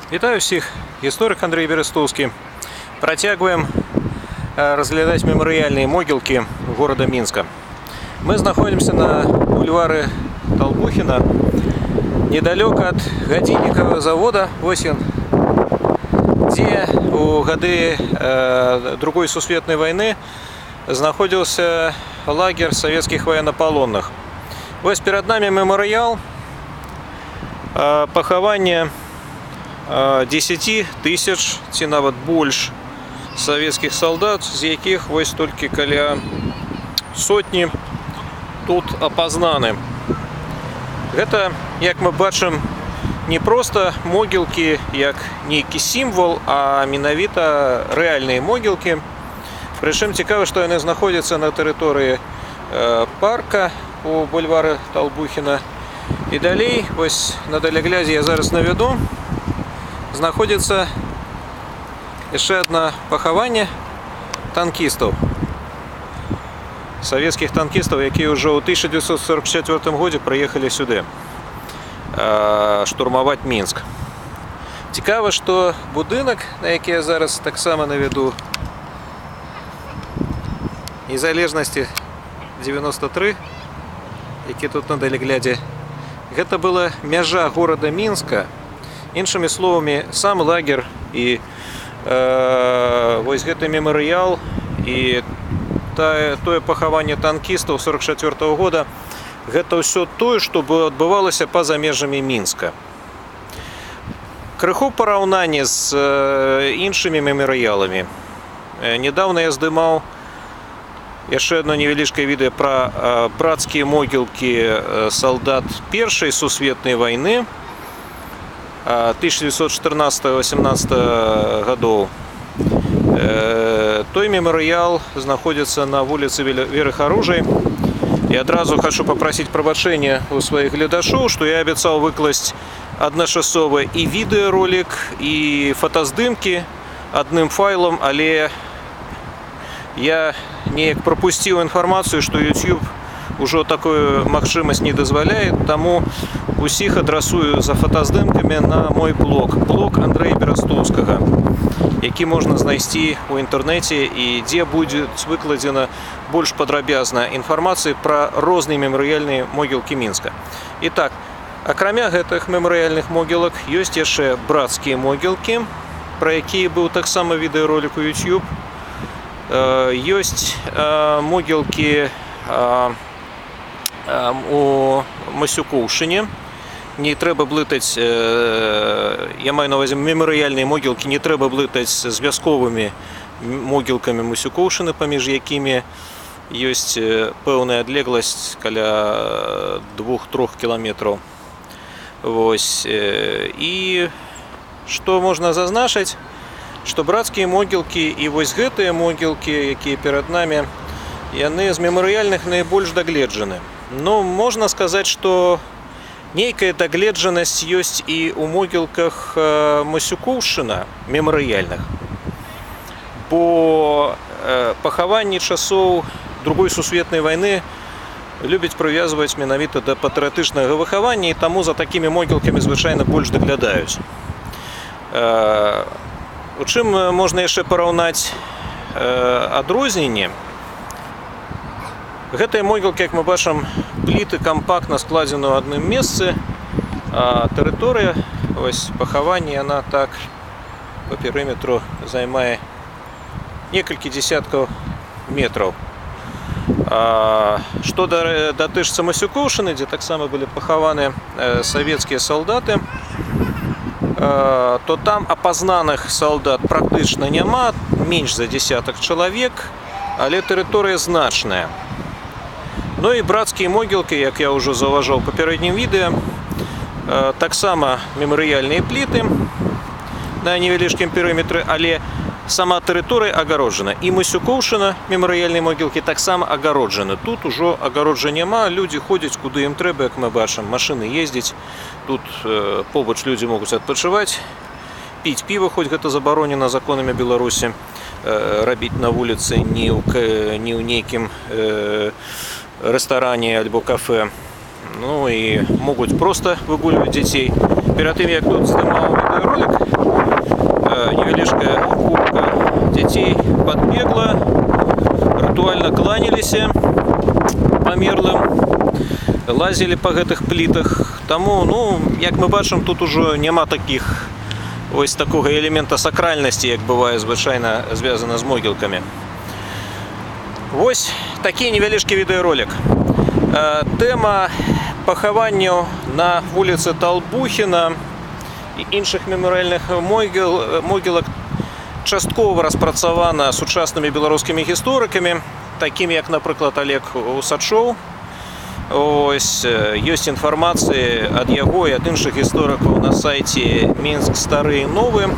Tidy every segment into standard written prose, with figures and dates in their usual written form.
Вітаю ўсіх, гісторык Андрэй Берастоўскі. Працягваем разглядаць мемарыяльныя могілкі горада Мінска. Мы знаходзімся на бульвары Талбухіна, недалёка ад гадзіннікавага завода, вось ён, дзе у гады Другой сусветнай вайны знаходзіўся лагер савецкіх ваеннапалонных. Вось перад намі мемарыял пахавання 10 тысяч ці нават больш савецкіх салдат, з якіх вось толькі каля сотні тут апазнаны. Гэта, як мы бачым, не проста могілкі як нейкі сімвал, а менавіта рэальныя могілкі. Прычым цікава, што яны знаходзяцца на тэрыторыі парка у бульвары Талбухіна. І далей, вось на даляглядзе я зараз навяду, знаходзіцца яшчэ адно пахаванне танкістаў. Савецкіх танкістаў, якія ўжо ў 1944 годзе прыехалі сюды штурмаваць Мінск. Цікава, што будынак, на які я зараз таксама навяду, Незалежнасці 93, які тут на далеглядзе, гэта была мяжа горада Мінска. Іншымі словамі, сам лагер і вось гэты мемарыял і тое пахаванне танкістаў 44 -го года, гэта ўсё тое, што адбывалася па-за межамі Мінска. Крыху параўнанне з іншымі мемарыяламі. Нядаўна я здымаў яшчэ одно невялічкае відэа пра брацкія могілкі салдат Першай сусветнай вайны 1914-18 гадоў. Той мемарыял знаходзіцца на вуліцы Веры Харужай. І адразу хачу папрасіць прабачэння у сваіх гледачоў, што я абяцаў выкласць адначасова і відэаролік, і фотаздымкі адным файлам, але я неяк прапусціў інфармацыю, што YouTube ужо такую магчымасць не дазваляе, таму усіх адрасую за фотаздымкамі на мой блог, блог Андрэя Берастоўскага, які можна знайсці ў інтэрнэце і дзе будзе выкладзена больш падрабязна інфармацыя пра розныя мемарыяльныя могілкі Мінска. І так, акрамя гэтых мемарыяльных могілак ёсць яшчэ брацкія могілкі, пра якія быў таксама відэаролік у YouTube. Ёсць могілкі у Масюкоўшыне. Не трэба блытаць, я маю на ўвазе мемарыяльныя могілкі, не трэба блытаць з вясковымі могілкамі Масюкоўшыны, паміж якімі ёсць пэўная адлегласць каля 2-3 кіламетраў. Вось. І што можна зазначыць, што брацкія могілкі і вось гэтыя могілкі, якія перад намі, яны з мемарыяльных найбольш дагледжаны. Но можна сказаць, што нейкая дагледжанасць ёсць і ў могілках Масюкоўшчына мемарыяльных. Бо пахаванні часоў Другой сусветнай вайны любяць прывязваць менавіта да патрыятычнага выхавання, і таму за такімі могілкамі звычайна больш даглядаюць. У чым можна яшчэ параўнаць адрозненні? Гэтыя могілкі, як мы бачым, пліты кампактна складзены ў адным месцы, а тэрыторыя вось пахавання, яна так па перыметру займае некалькі дзесяткаў метраў. Што датычыцца Масюкоўшыны, дзе таксама былі пахаваны савецкія салдаты, то там апазнаных салдат практычна няма, менш за дзесятак чалавек, але тэрыторыя значная. Ну і брацкія могілкі, як я ўжо заўважаў у папярэднім відэа, таксама мемарыяльныя пліты на невялічкім перыметры, але сама тэрыторыя агароджана. І Масюкоўшчына, мемарыяльныя могілкі таксама агароджаны. Тут ужо агароджа няма, людзі ходзяць куды ім трэба, як мы бачым, машыны ездзяць. Тут побач людзі могуць адпачываць, піць піва, хоць гэта забаронена законамі Беларусі, рабіць на вуліцы, ні ў нейкім рэстаране альбо кафе. Ну і могуць проста выгульваць дзяцей. Перад тым, як тут здымаў відэаролік, невялічкая купка дзяцей падбегла, рытуальна кланяліся памерлым, лазілі па гэтых плітах. Таму, ну, як мы бачым, тут ужо няма такіх ось такога элемента сакральнасці, як бывае звычайна звязана з могілкамі. Вось такі невялічкі відэаролік. Тэма пахаванняў на вуліцы Талбухіна і іншых мемарыяльных могілак часткова распрацавана сучаснымі беларускімі гісторыкамі, такімі як, напрыклад, Алег Усачоў. Ось, ёсць інфармацыя ад яго і ад іншых гісторыкаў на сайце «Мінск стары і новы».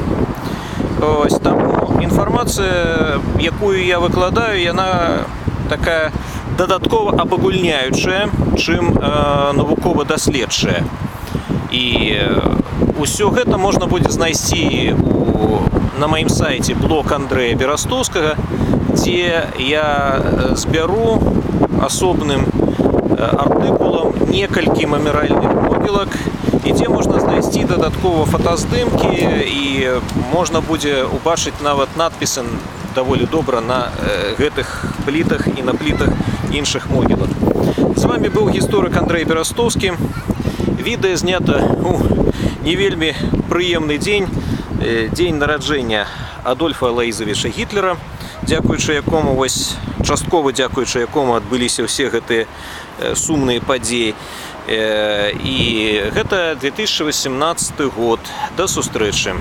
Ось, таму інфармацыя, якую я выкладаю, яна такая дадаткова абагульняючая, чым навукова-даследчая. І ўсё гэта можна будзе знайсці на маім сайце «Блог Андрэя Берастоўскага», дзе я збяру асобным артыкулам некалькі мемарыяльных могілак і дзе можна знайсці дадаткова фотаздымкі, і можна будзе убачыць нават надпісы даволі добра на гэтых плітах і на плітах іншых могілак. З вами быў гісторык Андрэй Берастоўскі. Відэа знята у не вельмі прыемны дзень, дзень нараджэння Адольфа Алаізавіча Гітлера, дзякуючы якому вось, часткова дзякуючы якому адбыліся ўсе гэтыя сумныя падзеі. І гэта 2018 год. Да сустрэчы.